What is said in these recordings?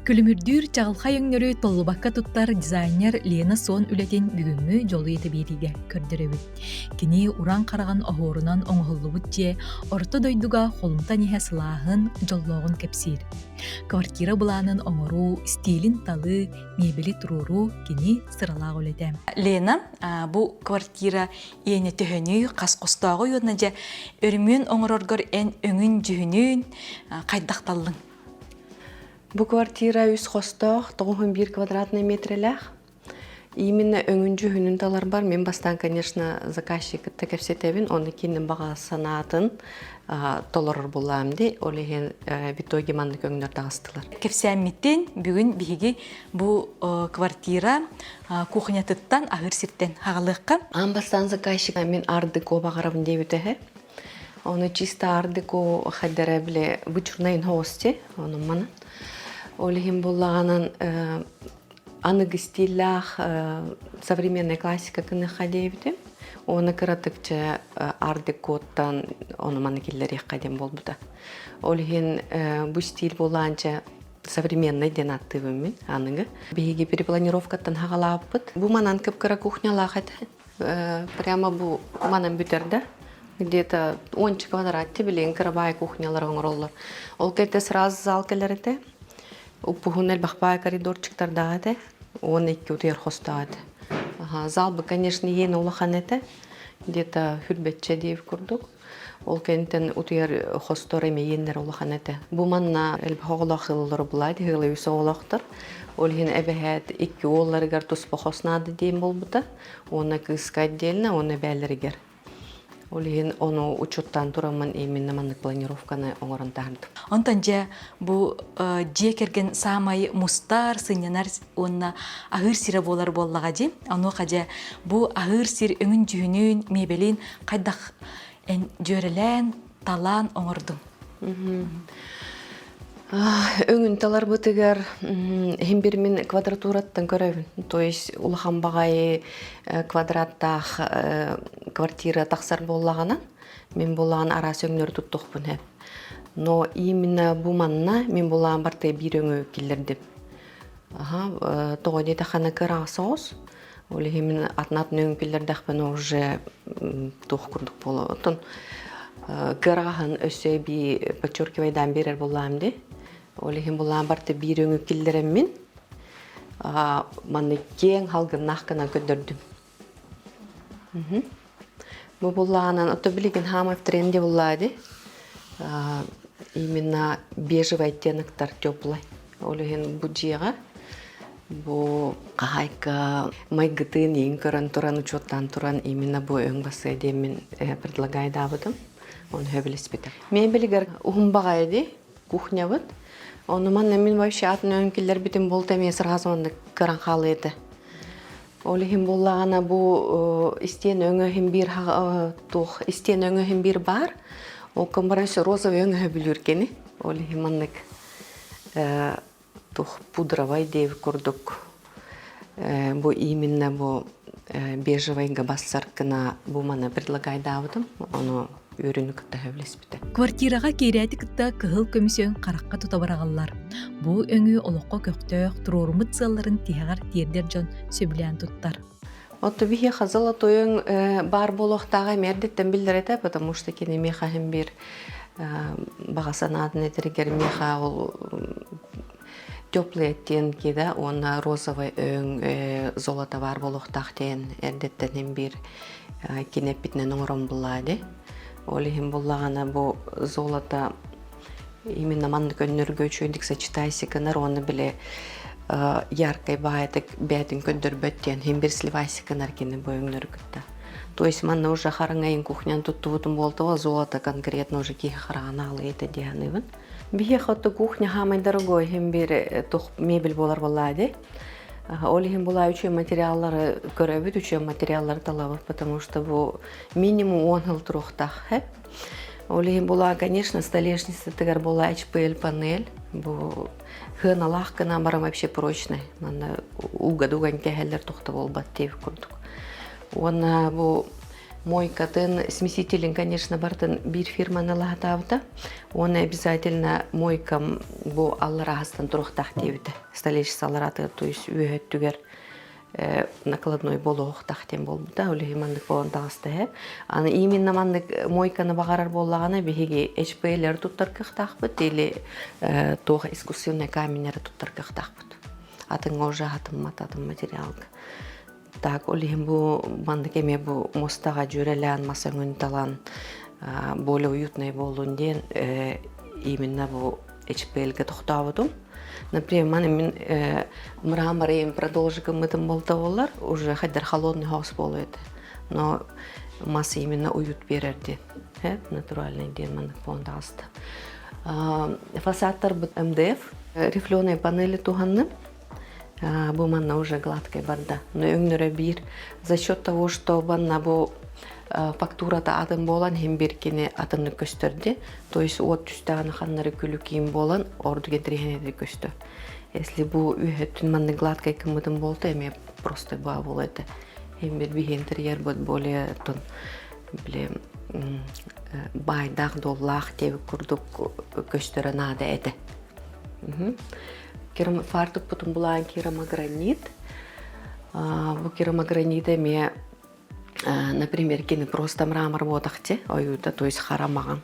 Күлүмүрдүүр чаҕылхай өҥнөрү толлубакка туттар дизайнер Лена Сон үлэтин бүгүҥҥү дьолуйа биэриигэ көрдөрөбүт. Кини уран хараҕын оһуорунан оҥоһуллубут дьиэ орто дойдуга холумтан иһэ сылааһын, дьоллооҕун кэпсиир. Квартира былаанын оҥоруу, стилин талыы, мебели туруоруу кини сыралаах үлэтэ. Лена, бу квартира иэнэ төһөнүй, хас хостооҕуй уонна дьэ өрөмүөн оҥороргор эн өҥүн-дьүһүнүн хайдах таллыҥ? Бу квартира үс хостоох, 91 квадратный метрэлээх. Именно өҥүн-дьүһүнүн таларбар мин бастаан, конечно, заказчик кытта кэпсэтэбин, оны кинин баҕа санаатын толорор булаам ди, ол иһин в итоге маннык өҥнөр таҕыстылар. Кэпсээммиттин бүгүн биһиги бу квартира кухнятыттан аһыыр сиртэн хаҕалыахха. Аан бастаан заказчик мин ардыко баҕарабын диэбитэ Ону чисто ардыко хайдара биле вычурнайын хоости, ону манан. Ол иһин буллаҕанан аныгы стиллээх современная классика кыныхха диэбитим. Оны кыратыкча ардекоттан ону маны киллэриэххэ диэн буолбута. Ол иһин бу стиль буолаанча современный диэн ааттыыбын мин аныгы. Биһиги перепланировкаттан хаҕалаабыппыт. Бу манан кып-кыра кухнялаах этэ. Прямо бу манан бүтэр да. Где-то уонча квадратти билигин кырабаай кухнялар оҥороллор. Ол кэнтэ сразу зал кэлэр этэ. Уппуһун элбэх баай коридорчиктардаах этэ. 12 утуйар хостоох этэ. Зал бы, конечно, иэн улахан этэ. Где-то хүрбэччэ диэбит курдук. Ол кэнниттэн утуйар хостор эмиэ иэннэр улахан этэ. Бу манна элбэх оҕолоох ыаллар булаат, ыалы үс оҕолоохтор. Ол иһин эбэһээт икки уолларыгар туспа хос наада диэн буолбута. Уонна кыыска отдельно, уонна эбээлэригэр. Ол иһин ону учуттаан тураммын именно маннык планировканы оҥорон таһардым. Онтон дьэ бу дьиэ кэргэн саамай мустар, сынньанар уонна аһыыр сирэ буолар буоллаҕа дии. Онуоха дьэ бу аһыыр сир өҥүн-дьүһүнүн, миэбэлин хайдах эн дьүөрэлээн, талаан оҥордуҥ? Өҥүн таларбытыгар иһин бир мин квадратураттан көрөбүн. То есть улахан баҕайы квадраттаах квартира тахсар буоллаҕына, мин булаан араас өҥнөрү туттуохпун сөп. Но именно бу манна мин булаан барта биир өҥү киллэрдим. Аха, тоҕо диэтэххинэ кыраҕа соҕус. Ол иһин мин атын-атын өҥ киллэрдэхпинэ уже туох курдук буолуо. Оттон кыараҕаһын өссө эбии подчеркивайдаан биэрэр буоллаам дии. Ол иһин булаан барта биир өҥү киллэрэммин маннык киэҥ халгыннаах гынан көрдөрдүм. Бу буллаҕынан, ото билигин хаамай в тренде буллаа дии. Именно бежевый оттеноктар теплый. Ол иһин бу дьиэҕэ бу хаһаайка майгытын иин көрөн туран, учуоттаан туран именно бу өҥ басыа диэммин предлагайдаабытым. Оны сөбүлэспитим. Мебелигэр уһун баҕайы дии кухнябыт. Ону манна мин вообще атын өҥ киллэрбитим болта эмиэ сразу маннык кыран хаалыы этэ. Ол иһин буоллаҕына бу истиэн өҥө иһин биир туох истиэн өҥө иһин биир баар. Ол баран розовый өҥө бүлүүр кини. Ол иһин маннык туох пудровай диэбит курдук бу именно бу бежевайга бассар гына бу маны предлагайдаабытым. Ону үөрүүнү кытта сөбүлэспитэ. Квартираҕа киирээти кытта кыһыл көмүс өҥ харахха тута быраҕыллар. Бу өҥү олоххо көхтөөх, туруоруммут сыалларын тиһэҕэр тиэрдэр дьон сөбүлээн туттар. Отто биһиэхэ золотой өҥ баар буолуохтааҕа эмиэ эрдэттэн биллэр этэ, потому что кини миэхэ иһин биир баҕа санаатын этэригэр миэхэ ол теплый оттенки да уонна розовый өҥ золото баар буолуохтаах диэн эрдэттэн иһин биир кини эппитинэн оҥорон буллаа ди. Ол иһин буллаҕына бу золото именно маннык өннөргө үчүгэйдик сочетайся гынар уонна били яркай баайытык бэйэтин көрдөрбөт диэн иһин бир сливайся гынар кини бу өҥнөрү кытта. То есть манна уже хараҥайын кухнян туттубутум буолтаҕа золото конкретно уже киһи хараҕын аалыы этэ дии саныыбын. Биһиэхэ отто кухня хаамай дорогой иһин бир тух мебель буолар буоллаа дии. Ол иһин булаа үчүгэй материаллары көрөбүт, үчүгэй материаллары талабыт, потому что бу минимум 10 жыл туруохтаах. Ол иһин булаа, конечно, столешницатыгар була HPL панель. Бу хыаналаах гына барам вообще прочный. Манна уга дуган кэһэллэр тохто буолбат диэбит курдук. Уонна бу. Мойкатын, смесителин, конечно, бартын биир фирманы лаһатаабыта. Уонна обязательно мойкам бу аллараһастан туруохтаах диэбитэ. Столешница аллараатыгар, то есть үөһөттүгэр накладной буолуохтаах диэн буолбута. Ол иһин маннык буолан таҕыста иһэ. Аны именно маннык мойканы баҕарар буоллаҕына биһиги HPL-лэри туттар кыахтаахпыт или туох искусственный камень-нары туттар кыахтаахпыт. Атыҥҥа уже хатыммат атын материалга. Так, ол иһин бу маннык эмиэ бу муостаҕа дьүөрэлээн мас өҥүн талан более уютный буоллун диэн именно бу HPL-гэ тохтообутум. Например, маны мин мрамор продолжи гыммытым болта боллар, уже хайдар холодный хаус буолуо этэ. Но мас именно уют берер диэн, натуральный диэн маннык буолан таҕыста. Фасадтарбыт МДФ, рифленые панели туһанным. Бу манна уже гладкой барда. Но өҥнөрө биир. За счет того, что манна бу фактурата атын буолан иһин бир кини атыннык көстөрдө. То есть уот түстэҕинэ ханнары күлүкиин буолан ордук интэриэһинэйдик көстөр. Если бу үһөттүн маннык гладкай кыммытын буолта эмиэ просто баа буолуо этэ. Иһин бир биһи интерьер бут более тон били баайдаах дуоллаах диэбит курдук көстөрө наада этэ. Фартукпутун булаан керамогранит. Бу керамогранит эмиэ, например, кини просто мрамор буотахчы, ойуута, то есть хара маҕан.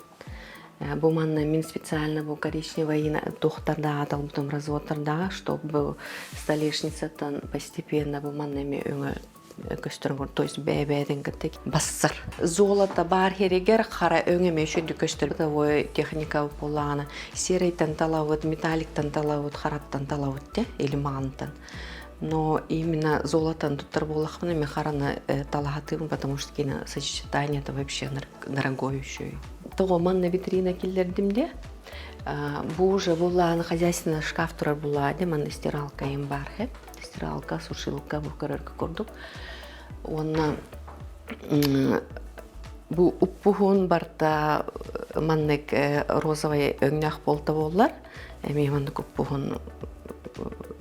Бу манна мин специально бу коричневый туохтардаҕа талбытым разводтардаҕа, чтобы столешницаттан постепенно бу манна эмиэ өҥө көстөр то есть бэйэ-бэйэтин кытта бассар. Золото баар хэригэр хара өҥ эмиэ үчүгдүк көстөр. Бытовой техника буоллаҕына серыйтан талабыт, металликтан талабыт, хараттан талабыт те или маҕантан. Но именно золотон туттар буоллахпына мен хараны талаһатыым, потому что кини сочетание это вообще дорогой еще. Того манна витрина киллердим де. Бу уже буллааны хозяйственный шкаф турар буллаа де манна стиралка им бар хеп. Стиралка, сушилка бу көрөргө курдук. Уонна бу уппуһун барта маннык розовый өҥнөөх буолта буоллар, эмиэ маннык уппуһун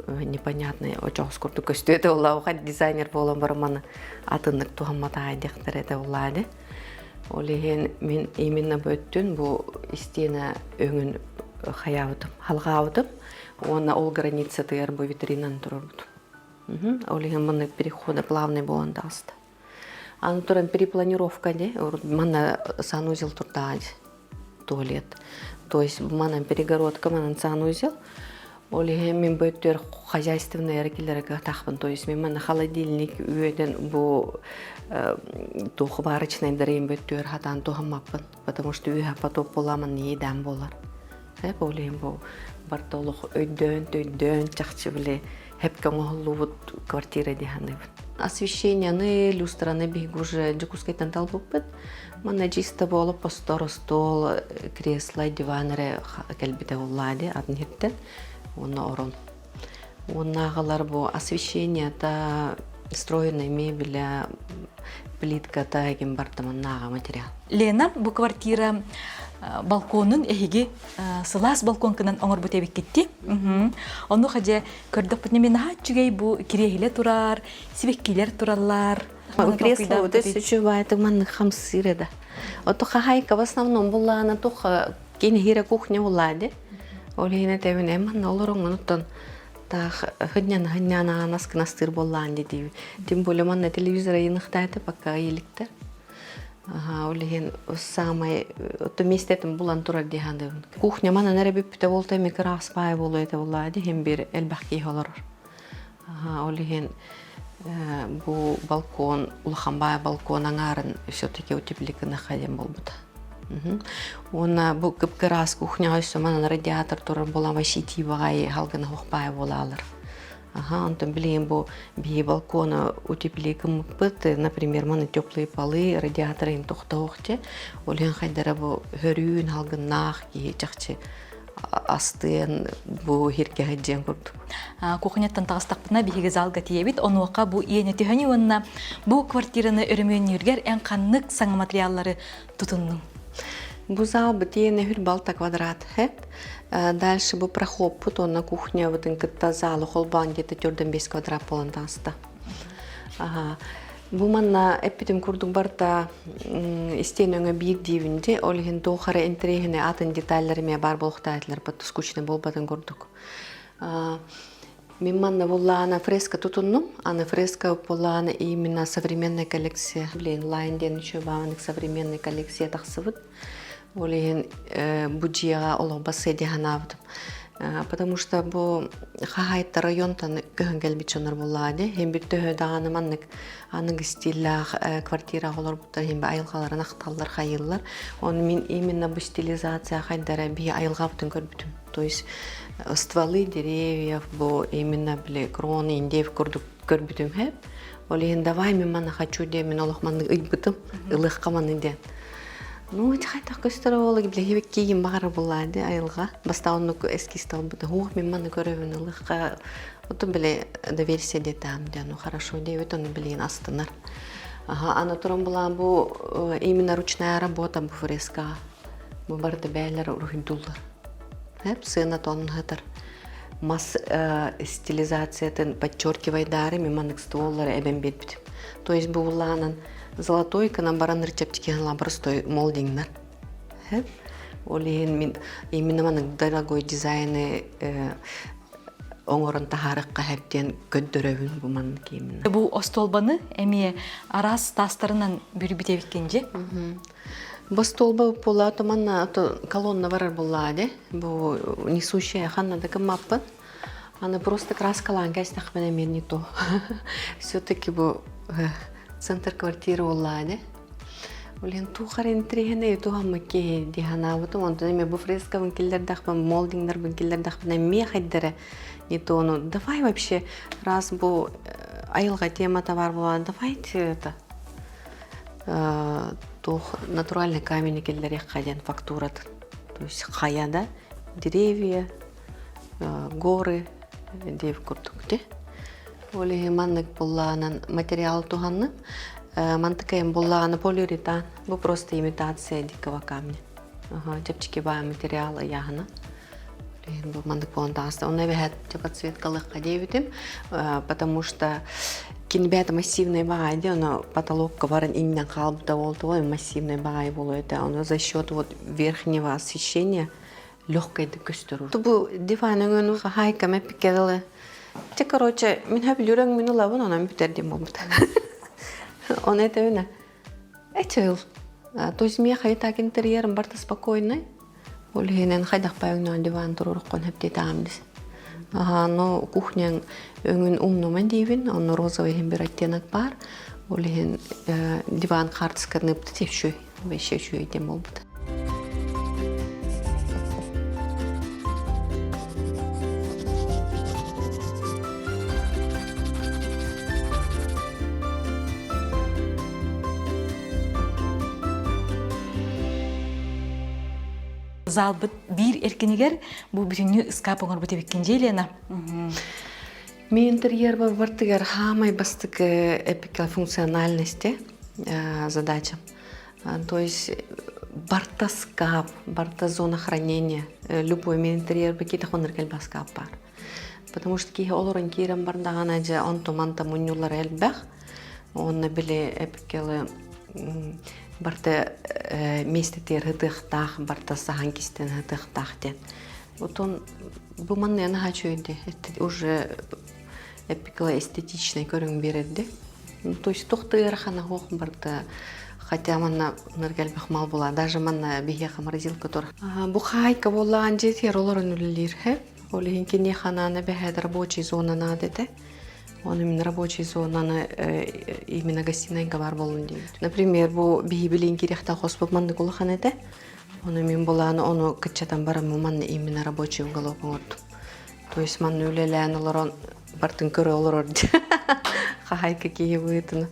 непонятный очоҕос курдук көстүө этэ буолла. Оха дизайнер буолан баран маны атыннык туһамматаҕай диэхтэрэ этэ буоллаа ди. Ол иһин мин именно бу өттүн бу истиэнэ өҥүн хайаабытым, халҕаабытым. Уонна ол границатыгар бу витринаны турарбыт. Ол иһин маннык перехода плавный буолан таҕыста. Аны туран перепланировка де, манна санузел турдаҕа туалет. То есть манан перегородка, манан санузел. Ол иһин мин бу өттүгэр хозяйственный эрэ киллэрэ тахпын. То есть мин манна холодильник үөдэн бу туох варочнайдары бу өттүгэр хатаан туһаммаппын. Потому что үөһэ потоп буоламан иэдээн буолар. Ол иһин бу барыта олох өйдөөн-төйдөөн чахчы били хэпкэ оҥоһуллубут квартира дии саныыбын. Освещениены, люстраны биһиги уже Дьокуускайтан талбыппыт. Манна чисто буолуп постор, остуол, кресло, диван эрэ кэлбитэ буоллаа дии атын иһиттэн уонна орон. Уоннааҕылар бу освещениета, встроенная мебеля, плитката эгин барда маннааҕа материал. Лена, бу квартира балконун эһиги сылаас балконкынан оҥорбут эбиккитти. Ону хадьа көрдөхпүтүнэ мен наһаа үчүгэй бу кириэһилэ турар, сибэккилэр тураллар. Кресло вот үчүгэй маннык хамсыыр да. Ото хахайка в основном буллаана тух Киниһиирэ кухня буллаа Ол иһин этэбин эн манна олороҥҥун оттон таах хынньана хынньаана наскынастыыр буоллаан дии Тем более манна телевизор ыйыныхтаата пока иликтэр. Аха, ол иһин самай отто миэстэтин булан турар дии саныыбын. Кухня манан эрэ бүппүтэ буолта эми кыраҕас баай буолуо этэ буоллаа дии иһин биир элбэх киһи олорор. Аха, ол иһин бу балкон, улахан баай балкон аҥаарын все-таки утепли гыныха диэн буолбута. Уонна бу кып-кыраас кухняҕа өссө манан радиатор турар буолан вообще баҕайы халгына суох баай буолаалар. Аха, онтон билигин бу биһи балкона утепли гыммыппыт, например, маны теплые полы, радиатор иһин тохтоох дьэ. Ол иһин хайдара бу хөрүүн халгыннаах киһи чахчы астыан бу иһиргэ сылдьыан курдук. Кухняттан таҕыстахпытына биһиги залга тиийэбит. Онуоха бу иэнэ түһэни уонна бу квартираны өрөмүөннүүргэр эн ханнык саҥа материаллары тутуннуҥ? Бу зал бытиэнэ хүр балта квадрат хэт. Дальше бу прохоппут уонна кухнябытын кытта залы холбоон где-то төрдөн 5 квадрат буолан таҕыста. Ага. Бу манна эппитим курдук барыта истиэн өҥө биир диибин дии. Ол иһин туох эрэ интэриэһинэй атын деталлар эмиэ баар буолуохтаах этилэр, скучный буолбатын курдук. Мин манна буллаҕына фреска тутуннум. Аны фреска буоллаҕына именно современная коллекция. Блин, лайн диэн үчүгэй баҕанык современная коллекция тахсыбыт. Ол иһин бу дьиэҕэ олох бассыа дии санаабытым. Потому что бу хаһаайыттар районтан көһөн кэлбит дьоннор буоллаҕа дии. Иһин бир төһө даҕаны маннык аныгы стиллээх квартираҕа олорбуттар иһин айылҕаларын ахталлар, хайыыллар. Оны мин именно бу стилизация хайдара биһи айылҕабытын көрбүтүм. То есть стволы деревьев бу именно били кроны индеев курдук көрбүтүм хэп. Ол иһин давай мин маны хочу диэн мин олох маннык ыйбытым, ылыахха маны диэн. Ну, хайдах көстөр оҕолор билэһибит киин баҕара буллаады айылҕа. Бастаан оннук эскиз талбыта. Хуох мин маны көрөбүн ылыахха. Отун биле доверься диэтаам диэн, ну хорошо диэбит, ону билигин астынар. Аха, аны туран булаан бу именно ручная работа бу фрескаҕа. Бу барыта бээлэр уруһуйдууллар. Хэп сыана тоннуһатар. Мас стилизациятын подчеркивайдаары мен маннык стволлары эбэн биэрбитим. То есть бу буллаанан золотой кынан баран чэпчэки простой молдингнар. Хэп. Ол иһин мин именно маннык дорогой дизайны оҥорон таһаарыкка хэп диэн көрдөрөбүн бу маннык именно. Бу остуолбаны эмиэ араас таастарынан бүрүбүт эбиккин дьи. Бу остуолба буолаата манна колонна барар буоллаа дии. Бу несущая ханна да гыммаппын. Аны просто краскалаан кэстэхпинэ эмиэ не то. Все-таки бу центр квартиры буоллаа дии. Блин, туох эрэ интэриэһинэй туһаммыт киһи дии санаабытым. Онтон эмиэ бу фрескабын киллэрдэхпин, молдингнарбын киллэрдэхпинэ эмиэ хайдара не то. Ну, давай вообще, раз бу айылҕа темата бар буолан, давайте это туох натуральный камень киллэриэххэ диэн фактуратын. То есть хайа да, деревья, горы диэбит курдук дии. Ол иһин маннык буллаҕынан материал туһанным. Мантыкайым буллаҕына полиуретан. Бу просто имитация дикого камня. Чэпчэки баай материал ыйааһына. Бу маннык буолан таҕыста. Онно эбэһээт подсветкалыахха диэбитим, потому что кини бэйэтэ массивный баҕайы дии, ону потолокка баран иҥнэн хаалбыта буолтугу массивный баҕайы буолуо этэ. Ону за счет вот верхнего освещения легкайдык көстөр. Бу диван өҥөнү хаһаайкам эппиккэ дылы. Те, короче, мин хөбүлүүр өҥмүн ылабын, онон бүтэр диэн буолбута. Оны этэбинэ. Эчил. То есть миэхэ и так интерьерым барыта спокойный. Ол иһинэн хайдах өҥнөөн диван туруоруккун хэптиэтэҕим дис. Аха, но кухняҥ өҥүн умнума диибин, онно розовый иһин бир оттенок баар. Ол иһин диван хаартысканыыппыт үчүгэй, вообще үчүгэй диэн буолбута. Залбыт биир эркинигэр бу бүтүннүү ыскаап оҥорбут эбиккин дьэ Елена. Мин интерьер бартыгар хаамай бастакы эпика функциональности задача. То есть барта скап, барта зона хранения. Любой мин интерьер бакита хонор кэлбэ скап бар. Потому что киһи олорон киирэн бардаҕына дьэ онтуманта мунньуллара элбэх. Уонна били эпикелы барта миэстэтигэр һытыахтаах, барта саһан кистэн һытыахтаах диэн. Отон бу манна наһаа үчүгэй уже эпикела эстетичный көрүҥ биэрэрди. То есть туох да ыарахана суох барыта хотя манна элбэх мал була даже манна биһиэхэ морозилка тур. Бу хаайка буоллаҕын дьиэтигэр олорон үлэлиир һэ. Ол иһин киниэхэ анаан эбэһээт рабочий зона наада этэ. Он именно рабочий зонаны именно гостиныйга бар буолун диэбит. Например, бу биһи билин кириэхтэ хоспут маннык улахан этэ. Ону мин булааны ону кыччатан бараммын манна именно рабочий уголок оҥордум. То есть манна үлэлээн олорон бартын көрө олорор хаһайка киһи быһыытынан.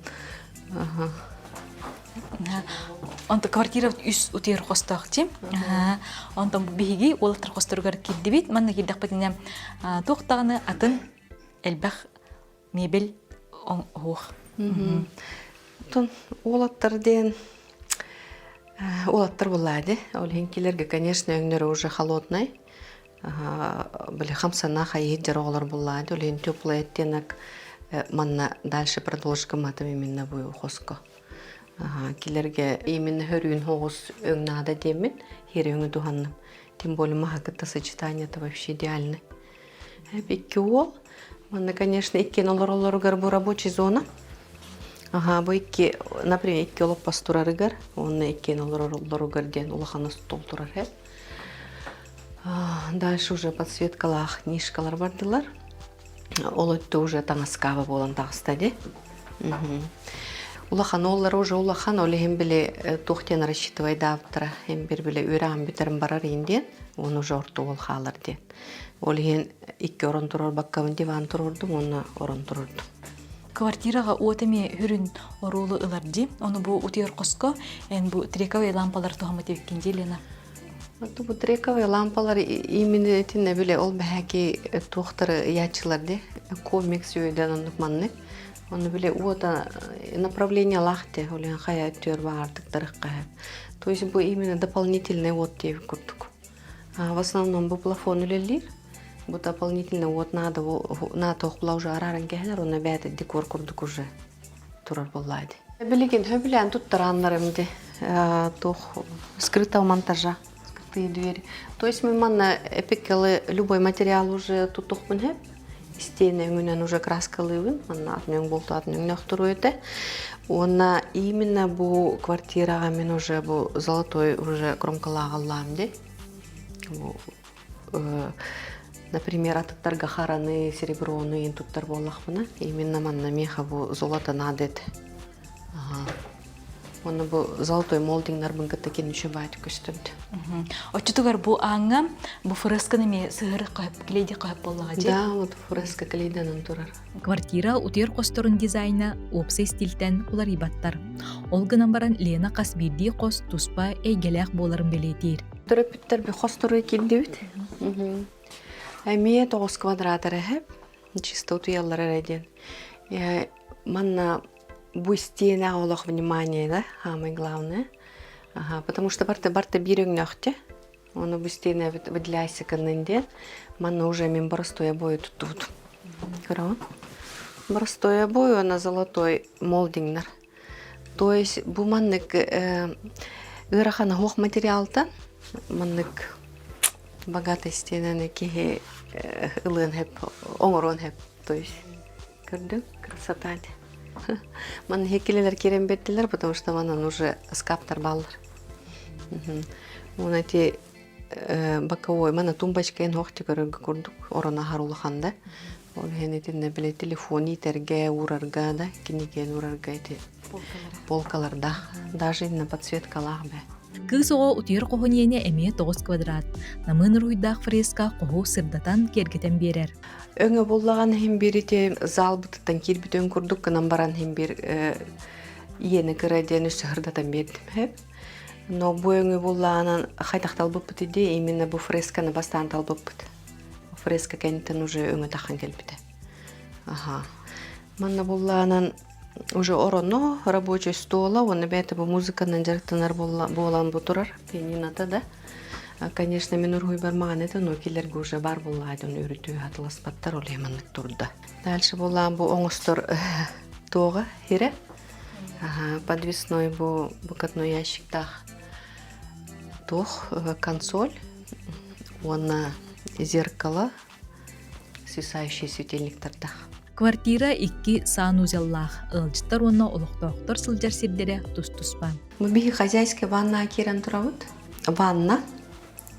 Онто квартира үс утуйар хостоох дьим. Онтон биһиги уолаттар хосторугар киирдибит. Манна киирдэхпитинэ туох даҕаны атын элбэх мебель оһуох. Отон уолаттар диэн уолаттар буоллаа дии. Ол иһин килэргэ, конечно, өҥнөрө уже холодный. Били хамсана хайыһыт дьар оҕолор буоллаа дии. Ол иһин теплый оттенок. Манна дальше продолжка матым именно бу хоско. Килерге именно хөрүүн хоҕус өҥ наада диэммин хири өҥү туһанным. Тем более маһа кытта сочетание это вообще идеальный. Икки уол. Манна, конечно, иккиэн олороллоругар бу рабочий зона. Аха, бу икки, например, икки олоппос турарыгар, уонна иккиэн олороллоругар диэн улахан остуол турар һэ. Дальше уже подсветкалаах нишкалар бардылар. Ол өттө уже таҥаскааба буолан таҕыста дии. Улахан уоллара уже улахан, ол иһин били туох диэн рассчитывайдаабыттара, им бир били үөрэҕин бүтэрин барар иин диэн, уон уже орто уол хаалар диэн. Ол иһин икки орон туруорбаккабын диван туруордум уонна орон туруордум. Квартираҕа уот эмиэ хүрүн оруолу ылар дии. Ону бу утуйар хоско эн бу трековые лампалар туһаммыт эбиккин дии, Лена. Бу трековые лампалар именно итиннэ бile ол бэһээки туохтары ыйааччылар ди комикс үөдэн оннук маннык. Ону бile уота направлениялаах те олен хайа өттүөр баардыктарыкка. То есть бу именно дополнительный уот диэбит курдук. В основном бу плафон үлэлиир. Бу дополнительный уот наада наада уже арааран кэһэлэр, онно бэйэтэ декор курдук уже турар буоллаа дии. Билигин сөбүлээн туттарааннарым ди туох скрытого монтажа, скрытые двери. То есть мен манна эпиккалы любой материал уже туттухпун хэп. Истиэнэ өҥүнэн уже краскалыыбын, манна атын өҥ буолту атын өҥнөөх этэ. Уонна именно бу квартираҕа мен уже бу золотой уже кромкалааҕаллаам ди. Бу например, атыттарга хараны, сереброну иин туттар буоллахпына, именно манна миэхэ бу золото надо этэ. Уонна бу золотой молдингнарбын кытта киничи баайт көстөбүт. Оччотугар бу ааҥҥа бу фресканы эмиэ сыһыры хаһып, клейди хаһып буоллаҕа дии? Да, вот фреска клейданан турар. Квартира утуйар хосторун дизайна уопсай стильтэн уларыйбаттар. Ол гынан баран Лена хас биирдии хос туспа эйгэлээх буоларын бэлиэтиир. Төрөппүттэр би хостору киирдибит. Эмиэ 9 квадрат эрэһэ, чисто утуйаллар эрэ диэн. Манна бу истиэнэ олох внимание да, самое главное. Ага, потому что барта барта биир өҥнөөхтө. Ону бу истиэнэ выделяйся кыннын диэн. Манна уже мен простой обои туттубут. Көрөҕүн? Простой обои, она золотой молдингнар. То есть бу маннык ыарахан оһох материалтан маннык богатый стенаны киһи ылыан хэп, оҥоруон хэп. То есть көрдүҥ, красота Манна хеккилелер киирэн бэрдилэр, потому что манан уже скаптар бааллар. Уонна ити боковой мана тумбочка эн хоох көрөргө курдук орон аһар улахан да. Ол иһин итиннэ били телефон иитэргэ, уурарга да, кинигэни уурарга ити полкалардаах, даже инна подсветкалаах бэ. Кыыс оҕо утуйар хоһун иэнэ эмиэ 9 квадрат. Намыын уруһуйдаах фреска хоһу сырдатан, киэргэтэн биэрэр. Өҥө буллаҕан иһин биир ити зал бытыттан киирбит өҥ курдук гынан баран иһин биир иэнэ кыра диэн өссө сырдатан биэрдим сөп. Но бу өҥү буллаҕынан хайдах талбыппыт дии именно бу фресканы бастаан талбыппыт. Фреска кэнниттэн уже өҥө таххан кэлбитэ. Аха. Манна буллаанан уже ороно, рабочий стола, уонна бэйэтэ бу музыканан дьарыктанар буолан бу турар пианинота да. Конечно, мин уруһуйбар маҕан этэ, но килерге уже бар буллаа дьон өрүтүү хатыласпаттар, ол маннык турда. Дальше буллаан бу оҥостор туоҕа хирэ. Ага, подвесной бу выкатной ящиктаах туох консоль уонна зеркало свисающий светильниктардаах. Квартира икки санузеллаах, ыалдьыттар уонна олохтоохтор сылдьар сирдэрэ тус-туспа. Бу биһи хозяйская ванна киирэн турабыт. Ванна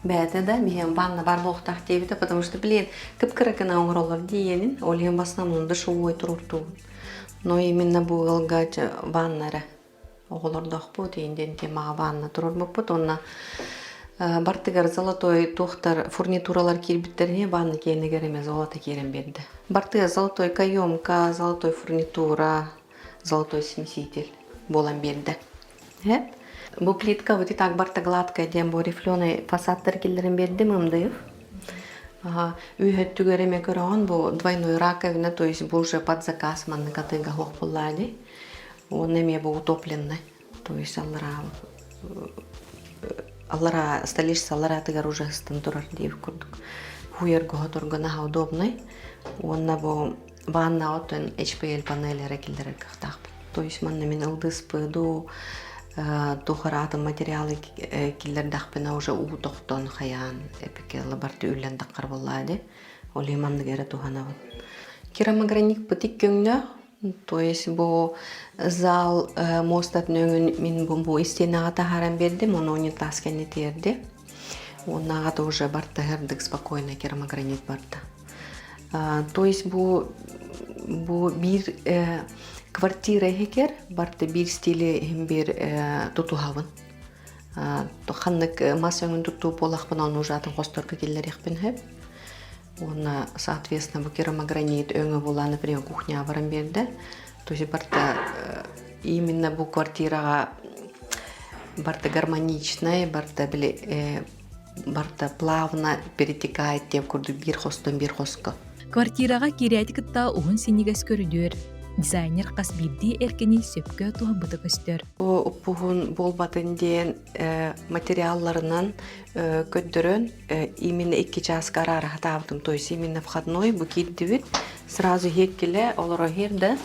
бэйэтэ да биһиэн ванна бар буолуохтаах диэбитэ, потому что блин кып-кыра гына оҥороллор диэйэнин, ол иһин в основном душевой туруортуубут. Но именно бу ыалга ванна эрэ оҕолордоохпут иин диэн темаҕа ванна туруорбуппут уонна бартыгар золотой туохтар фурнитуралар киирбиттэринэ ванна киэнигэр эмэ золото киирэн биэрдэ. Бартыгар золотой каемка, золотой фурнитура, золотой смеситель буолан биэрдэ. Бу плитка вот и так барта гладкая диэн бу рифленый фасадтар киллэрэн биэрдим ымдыев. Үһөттүгэр эмэ көрөҕүн бу двойной раковина, то есть бу уже под заказ маннык атыыга суох буоллаа дии. Уонна эмиэ бу утопленный, то есть аллараа аллараа столешница аллараатыгар уже ыстан турар диэбит курдук. Хуйарга хоторго наһаа удобный. Уонна бу Ванна оттон HPL панеллэрэ киллэрэр кыахтаахпын. То есть манна мин ылдыспы дуу, туох материалы киллэрдэхпинэ уже уу тохтон хайаан эпике лабарты үллэн таххар буоллаа ди. Ол иһин маннык эрэ туһанабын. Керамограникпыт икки өҥнөөх. То есть бу зал мостатын өҥүн мин бу истиэнэҕэ таһааран биэрдим, ону унитаз кэнни тиэрди. Уоннааҕа уже барта һырдык спокойно керамогранит барда. То есть бу биир квартира иһигэр барта биир стили иһин биир тутуһабын. Ханнык мас өҥүн туттуу буолахпын ону уже атын хосторго киллэриэхпин сөп. Уонна, соответственно, бу керамогранит өҥө буолан, например, кухня баран биэрдэ. То есть барта именно бу квартираҕа барта гармоничнай, барта били барта плавно перетекает диэн курдук биир хостон биир хоско. Квартираҕа киирээти кытта уһун синньигэс көрүдүөр. Дизайнер хас биирдии эркини сөпкө туһаммыта көстөр. Уппуһун буолбатын диэн материалларынан көрдөрөн именно икки чааска араара хатаабытым. То есть именно входной бу киирдибит. Сразу иһиэккилэ олоро иһэр да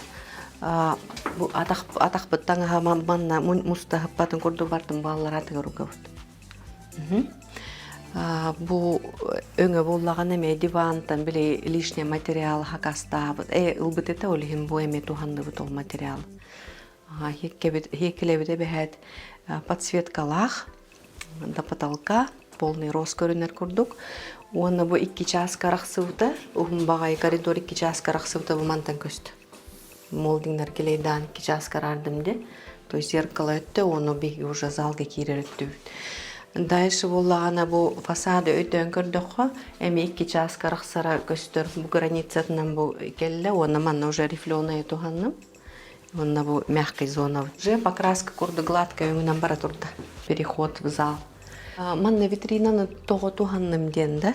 бу атахпыт таҥаһа манна мустаһыппатын курдук бардым бааллараатыгар угабыт. Бу өҥө буоллаҕына эмиэ дивантан били лишний материал хакастаабыт ылбыт этэ ол иһин бу эмиэ туһанныбыт ол материал. Иһиэккилэбит эбэһээт подсветкалаах до потолка полный рост көрүнэр курдук уонна бу икки чааска арахсыбыта уһун баҕайы коридор икки чааска арахсыбыта бу мантан көстө молдингнар килейдаан икки чааска араардым де то есть зеркало өттө уонна биһиги уже залга киирэр өттүбүт дальше буоллаҕына бу фасады өйдөөн көрдөххө эми икки чааска арахсара көстөр бу границатынан бу кэллэ уонна манна уже рифленая туһанным Уонна бу мягкий зона. Уже покраска курдук гладкая өҥүнэн бара турда. Переход в зал. Манна витринаны тоҕо туһанным диэн да.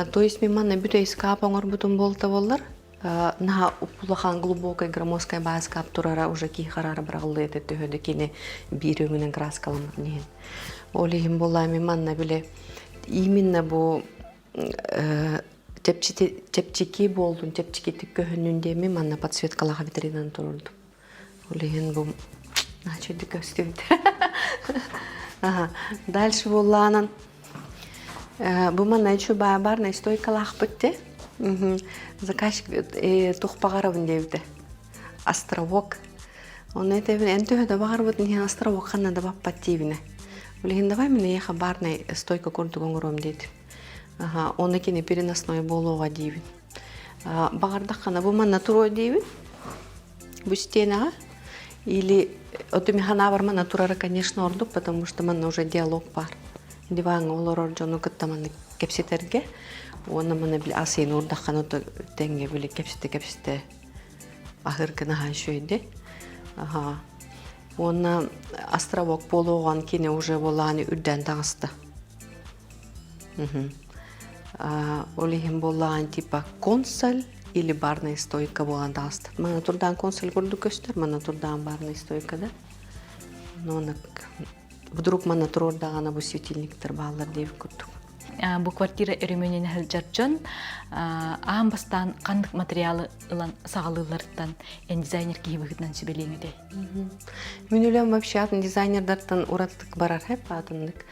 То есть мен манна бүтэй скап оҥорбутум буолта буоллар, наһаа улахан глубокая громоздкая бааскап турара уже киһи харара быраҕыллыы этэ төһө да кини биир өҥүнэн краскаламмытын иһин. Ол иһин буоллаа мен манна били именно бу чэпчэки буоллун, чэпчэкитик көһүннүн диэммин манна подсветкалаах витринаны туруордум. Ол иһин бу начайдык көстүбүт. Дальше буоллаанан бу манна еще барная стойкалаахпыт те. Заказчик тух баҕарабын диэбитэ. Островок. Онно этэбин эн төһө да баҕарбытын иһин островок ханна да баппат диибинэ. Ол иһин давай мин эйиэхэ барная стойка курдук оҥоруом диэтим. Оны кини переносной буолуоҕа диибин. Баҕардаххына бу манна туруо диибин. Бу стенаҕа. Или оту механабар манна турара, конечно, ордук, потому что манна уже диалог бар. Диваҥҥа олорор дьону кытта манна кэпсэтэргэ. Уонна манна били асыйын уурдаххына тэҥҥэ били кэпсэтэ-кэпсэтэ аһыыр гына үчүгэйди. Уонна островок буолуоҕун кини уже буолааны үрдээн таҕыста. Ол иһин буоллаҕын типа консоль или барная стойка буолан таҕыста. Манна турдаан консоль курдук көстөр, манна турдаан барная стойка да. Но вдруг манна туруордаҕына бу светильниктар бааллар диэбит курдук. Бу квартира өрөмүөнүн сылдьар дьон аан бастаан ханнык материалы ылан саҕалыылларыттан эн дизайнер киһи быһыытынан сүбэлиэҥ этэй? Мин үлэм вообще атын дизайнердартан уратытык барар хэп атыннык.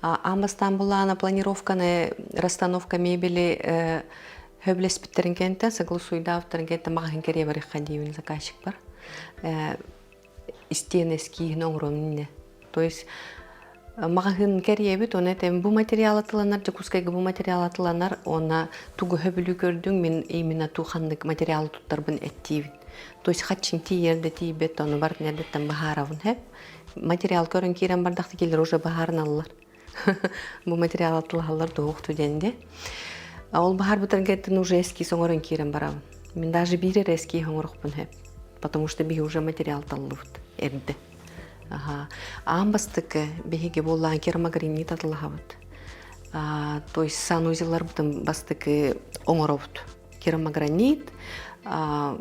Аан бастаан булаана планировканы, расстановка мебели хөблеспиттерин кэнтэ, согласуйдаабыттарын кэнтэ маҕаһын кэрие барыхха диибин заказчик бар. Истиэн эскииһин оҥорон инне. То есть маҕаһыын кэриэбит, оны этем бу материал атыланар, Дьокуускайга бу материал атыланар, уонна тугу хөбүлүү көрдүҥ, мин именно ту ханнык материалы туттарбын эттиибин. То есть хаччын тиийэр да тиийбэт, ону барын эрдэттэн быһаарабын хэп. Материал көрөн киирэн бардахта киллер уже быһаарыналлар. Бу материал атылаһаллар туһуохту диэн Ол баһарбытын кэттин уже эскиз оҥорон киирэн барабын. Мин даже биир эрэ эскиз оҥорохпун хэп. Потому что биһи уже материал таллыбыт эрдэ. Аан бастакы биһиги буоллаан керамогранит татылаһабыт. То есть санузелларбытын бастакы оҥоробут. Керамогранит,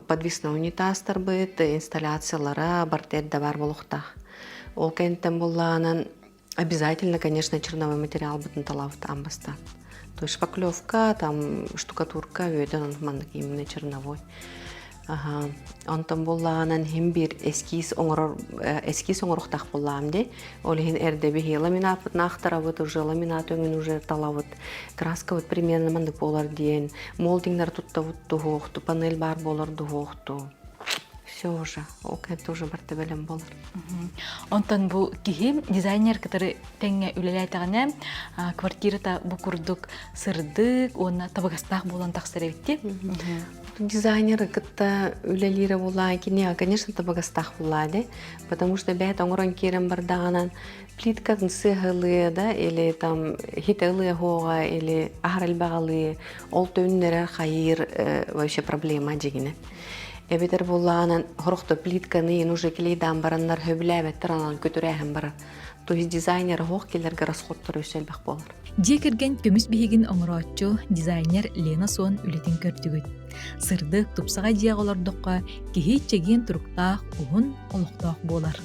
подвесной унитазтарбыт, инсталляциялара барыта эрдэ баар буолуохтаах. Ол кэнниттэн буоллаҕынан обязательно, конечно, черновой материалбытын талабыт аан бастаан. То есть шпаклевка, там штукатурка, үөдэн маннык именно черновой. Аха. Онтон буллаҕынан хим биир эскиз оҥорор эскиз оҥоруохтаах буллаҕым дии. Ол иһин эрдэ биһи ламинаппытын ахтарабыт, уже ламинат өҥүн уже талабыт. Краскабыт примерно маннык буолар диэн, молдингнары туттабыт дуһуохту, панель баар буолар дуһуохту. Все уже, ол кэнтэ уже барта бэлэм буолар. Онтон бу киһи дизайнер кытары тэҥҥэ үлэлээтэҕинэ квартирата бу курдук сырдык уонна табыгастаах буолан тахсар эбит Дизайнеры кытта үлэлиирэ буоллаа кини, конечно, табыгастаах буоллаа дии. Потому что бэйэт оҥорон киирэн бардаҕынан плиткатын сыаһылыа да или там хит ылыа хуоҕа или аһар элбэҕалыы ол төннөрөр хайыыр вообще проблема дьигинэ. Эбэтэр буоллаҕынан хорохто плитканы уже клейдаан бараннар хөбүлээбэттэр анан көтүрээһин барар. То есть дизайнер оһох келерге расходтар өссө элбэх буолар. Дьиэ кэргэн көмүс биһигин оҥорооччу дизайнер Лена Сон үлэтин көрдүгүт. Сырдык, тупсаҕай дьиэҕэ олордоххо, киһи чэгиэн туруктаах, уһун олохтоох буолар.